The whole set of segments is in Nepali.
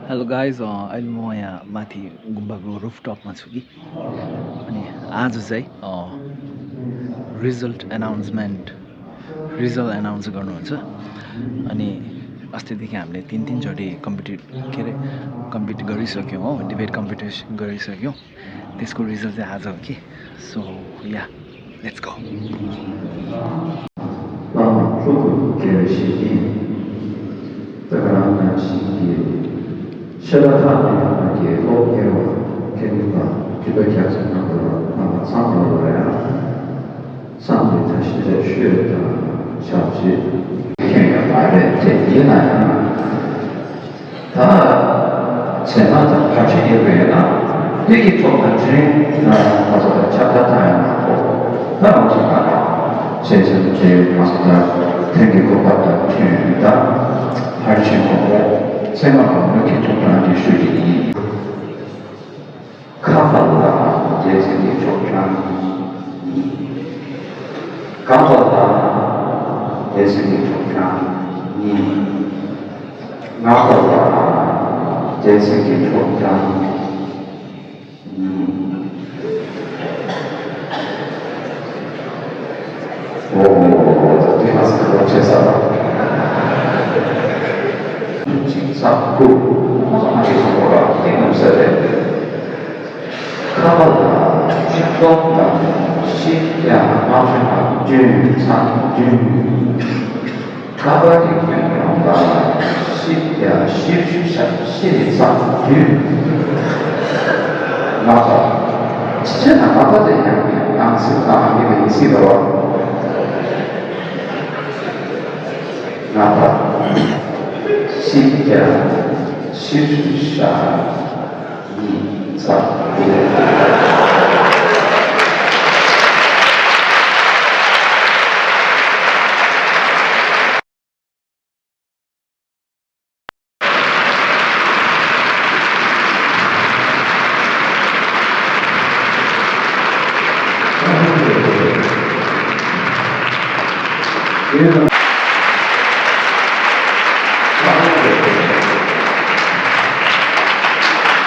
हेलो गाइज अहिले म यहाँ माथि गुम्बाको रुफटपमा छु कि अनि आज चाहिँ रिजल्ट एनाउन्स गर्नुहुन्छ अनि अस्तिदेखि हामीले तिनचोटि कम्पिट गरिसक्यौँ हो डिबेट कम्पिटिसन गरिसक्यौँ त्यसको रिजल्ट चाहिँ आज हो कि so yeah let's go 社会大体上也都给我给你把这个家庭那个上头来上面才是在学的小学，天元八月这一来他前两天还是一个月呢，这个做本身或者加大太阳后，那我就看到现在这马上的天气过的天元的还是情况。 생각하면 이렇게 조건한 기술이 카바가 예생이 조건 카바가 예생이 조건 나바가 예생이 조건 오, 어떻게 가서 그거 제사다. sabtu sama di sekolah ini saja kalau jika siapa macam jun kalau di mana siapa maka sebenarnya apa yang sekarang ini isi bahwa apa 시자 실수사 이사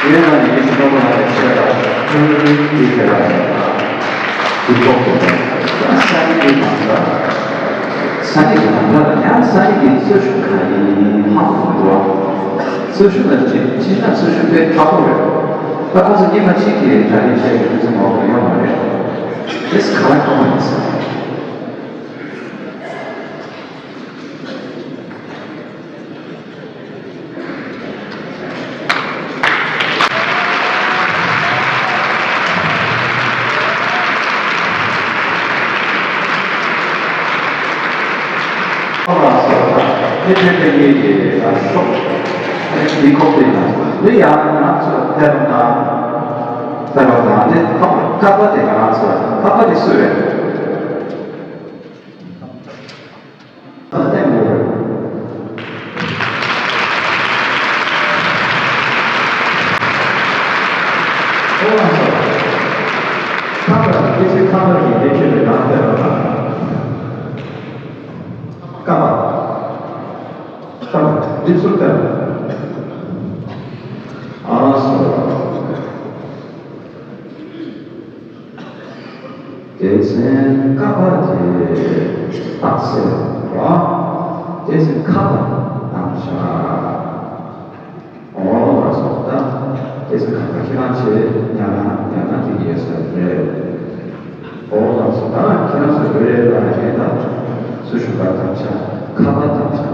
이래만 이 주먹을 하는 제가 이렇게 사이기 뭔가 사이기 뭔가 그냥 사이기 소주까지 하고 소주는 진짜 소주에 타고요. 그래서 이만 시기에 자리 제일 무슨 뭐 이런 말이에요. 그래서 가만히 가만히 있어요. Jadi shock, di kopi ni, ya nak terima, ni kapan dia nak kapan dia suruh, ada mula. Oh, kapan, ini kapan ni dia jadi nak terima, kapan? Disfrutar. Desen kapan je aksel, desen kapan namsha. Oh, maksudnya desen kapan kira je yana diyorsa ne? Oh, maksudnya kira sebenarnya ada susu batamcha, kapan tamcha.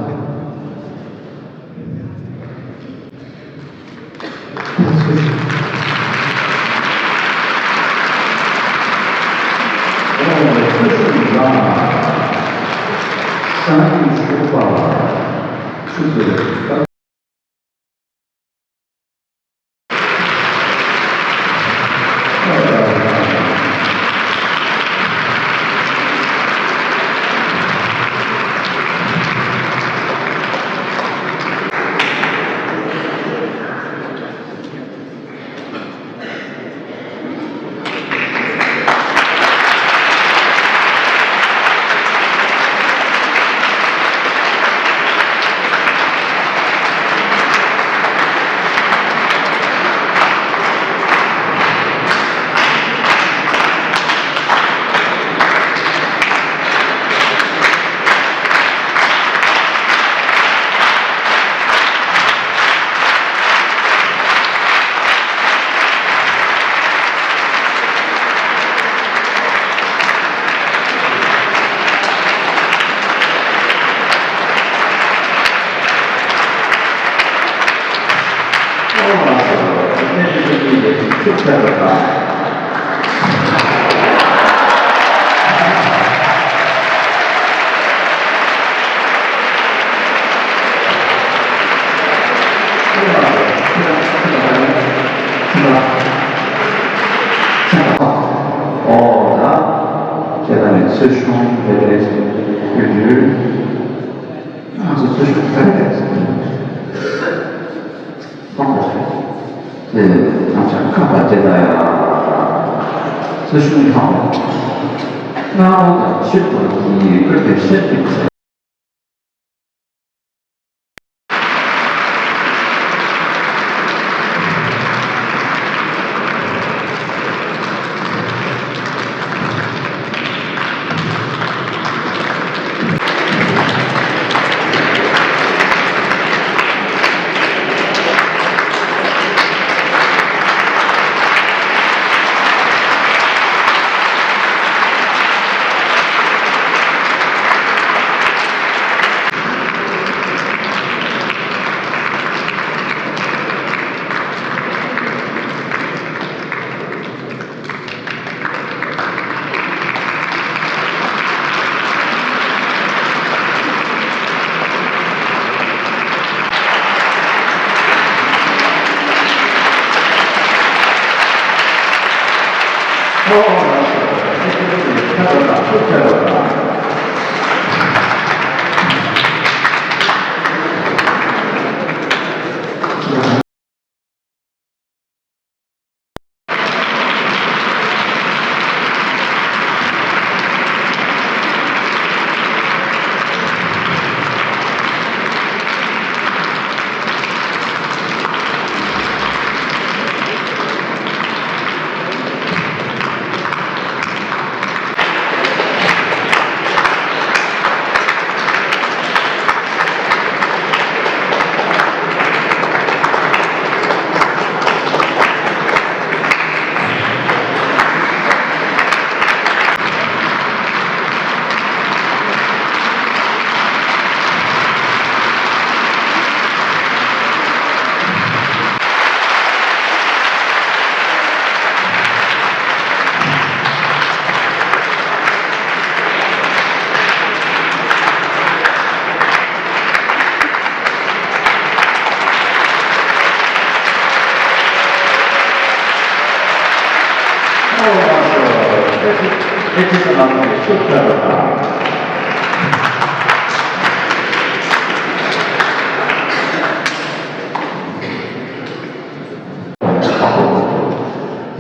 师兄的culture, c'est ce que je fais. C'est un看法现在师兄好，那我的是否以个人身份？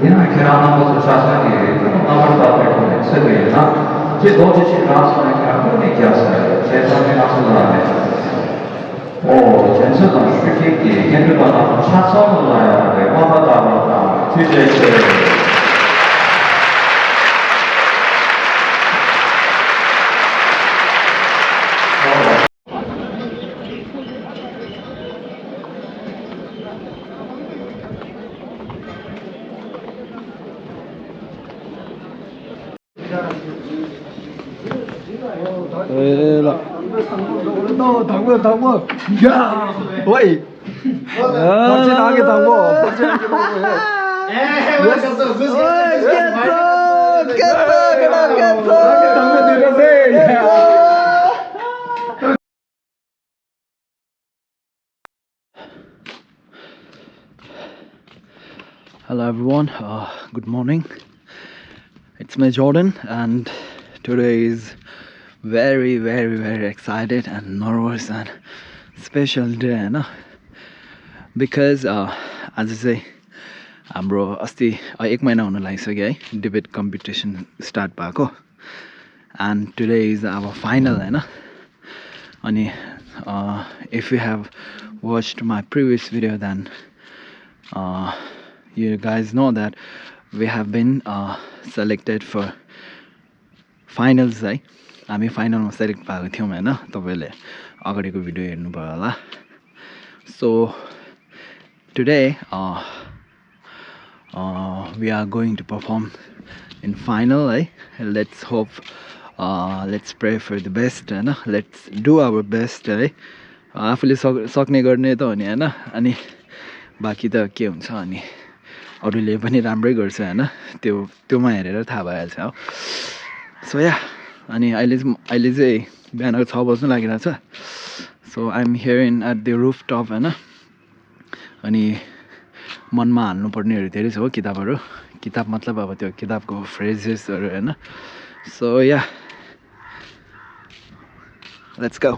因为他们是啥子的，可能他们到这个社会上，这多这些拿出来看，不能讲是，这上面拿出来的。전체가 쉽게 핸드바나 차선으로 가야 돼. 와다다다 뒤에 당구. 야, 어이. 박진하게 당구. Hello everyone, good morning. It's me Jordan, and today is very excited and nervous and special day, no? Because as I say, हाम्रो अस्ति 1 महिना हुन लागिसक्यो है डिबेट कम्पिटिसन स्टार्ट भएको, and today is our final, हैन? अनि if you have watched my previous video, then you guys know that we have been selected for finals है. हामी फाइनलमा सेलेक्ट भएको थियौँ हैन, तपाईहरुले अगाडिको भिडियो हेर्नुभयो होला. So today we are going to perform in final है. Let's hope, let's pray for the best हैन. Let's do our best है. आफूले सक्ने गर्ने त हो नि हैन. अनि बाँकी त के हुन्छ अनि अरूले पनि राम्रै गर्छ होइन त्योमा हेरेर थाहा भइहाल्छ हो सो या अनि अहिले चाहिँ बिहानको 6 बज्नु लागिरहेको छ so I am here in at the roof top होइन अनि मनमा हाल्नुपर्नेहरू धेरै छ हो किताब मतलब अब त्यो किताबको फ्रेजेसहरू होइन सो या लेट्स गो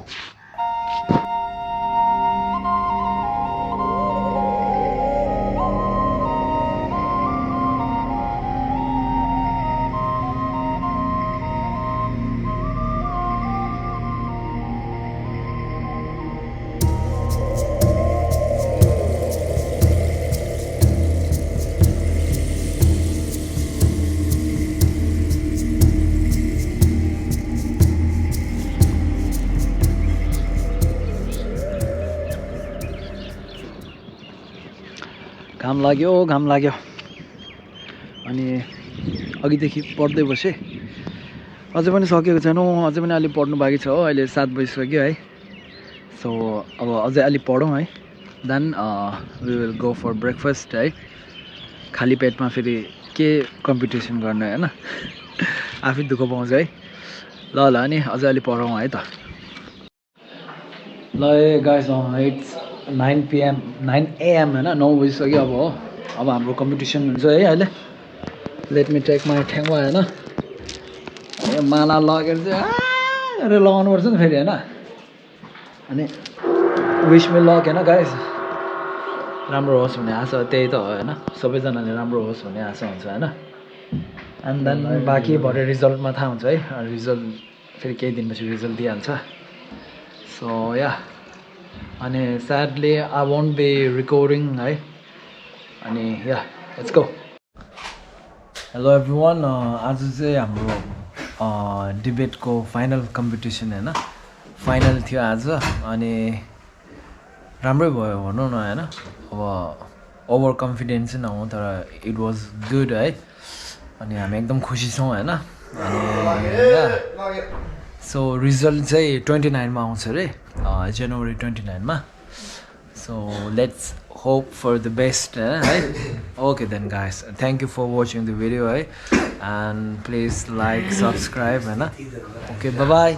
घाम लाग्यो अनि अघिदेखि पढ्दै बसेँ अझै पनि सकेको छैन अझै पनि अलि पढ्नु बाँकी छ हो अहिले 7 बजिसक्यो है सो अब अझै अलि पढौँ है then we will go for breakfast है खाली पेटमा फेरि के कम्पिटिसन गर्ने होइन आफै दुःख पाउँछ है ल अनि अझै अलि पढौँ है त ल गाइस इट्स 9 PM 9 AM होइन 9 बजिसक्यो अब हो अब हाम्रो कम्पिटिसन हुन्छ है अहिले लेट मी टेक माई ठेङ्वा होइन माला लगेर चाहिँ गरेर लगाउनुपर्छ नि फेरि होइन अनि विश मी लक होइन गाइस राम्रो होस् भन्ने आशा त्यही त हो होइन सबैजनाले राम्रो होस् भन्ने आशा हुन्छ होइन एन्ड देन बाँकी भरे रिजल्टमा थाहा हुन्छ है रिजल्ट फेरि केही दिनपछि रिजल्ट दिइहाल्छ सो या अनि sadly I won't be recording है अनि yeah let's go hello everyone आज चाहिँ हाम्रो डिबेटको फाइनल कम्पिटिसन होइन फाइनल थियो आज अनि राम्रै भयो भनौँ न होइन अब ओभर कन्फिडेन्स चाहिँ नहुँ तर इट वाज गुड है अनि हामी एकदम खुसी छौँ होइन अनि सो रिजल्ट चाहिँ 29मा आउँछ अरे जनवरी 29मा so let's hope for the best right? Okay then guys, thank you for watching the video and please like subscribe okay bye bye